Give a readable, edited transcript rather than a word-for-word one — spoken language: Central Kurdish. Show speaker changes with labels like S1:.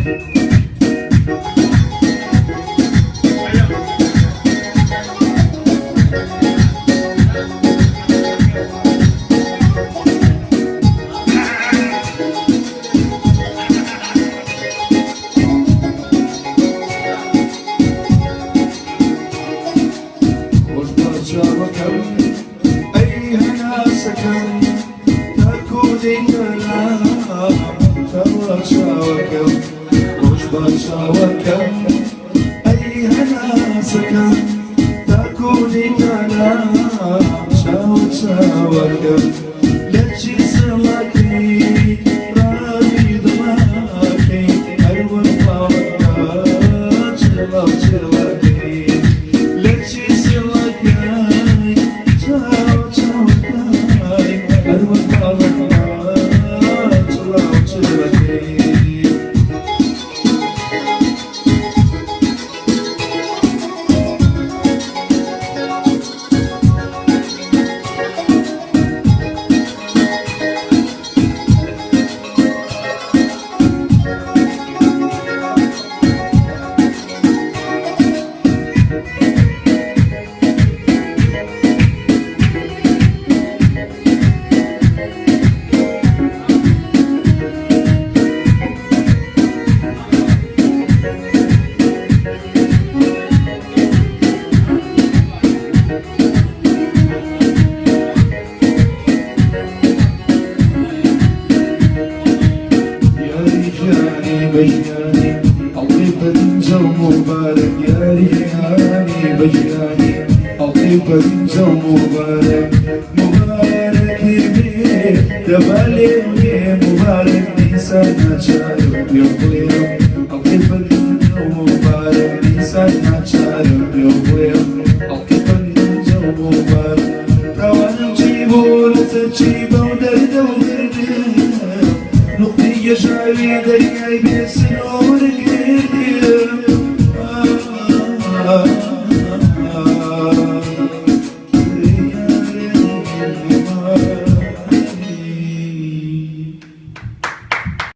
S1: ڕۆژ بە چاوەکەم ئەی هەناسەکەم تاکو دێیتە لام چاوە چاوەکەم ڕۆژ بە چاوەکەم ئەی هەناسەکەم تاکو دێیتە لام چاوە چاوەکەم لە چی سڵەکەی ڕاوی دڵەکەی هەروەک باوەکە چڵە چڵەکەی لە چی سڵەکەی چاوە چاوەکەی هەروەک باوەکە چڵە چڵەکەی. یاری گیانی بەگیانی ئەڵقەی پەنجە و موبارەک یاری گیانی بەگیانی ئەڵقەی پەنجە و موبارەک موبارەکی بێ دەبا لێم بێ موبارەک دیسان ناچارم پێ بڵێم ئەڵقەی پەنجە و موبارەک دیسان ناچارم پێ بڵێم ئەڵقەی پەنجە و موبارەک تاوانم چی بوو لەسەر چی بەو دەردە و بردم نوقمی گەشاوی دەریای بێ سنوور کردم.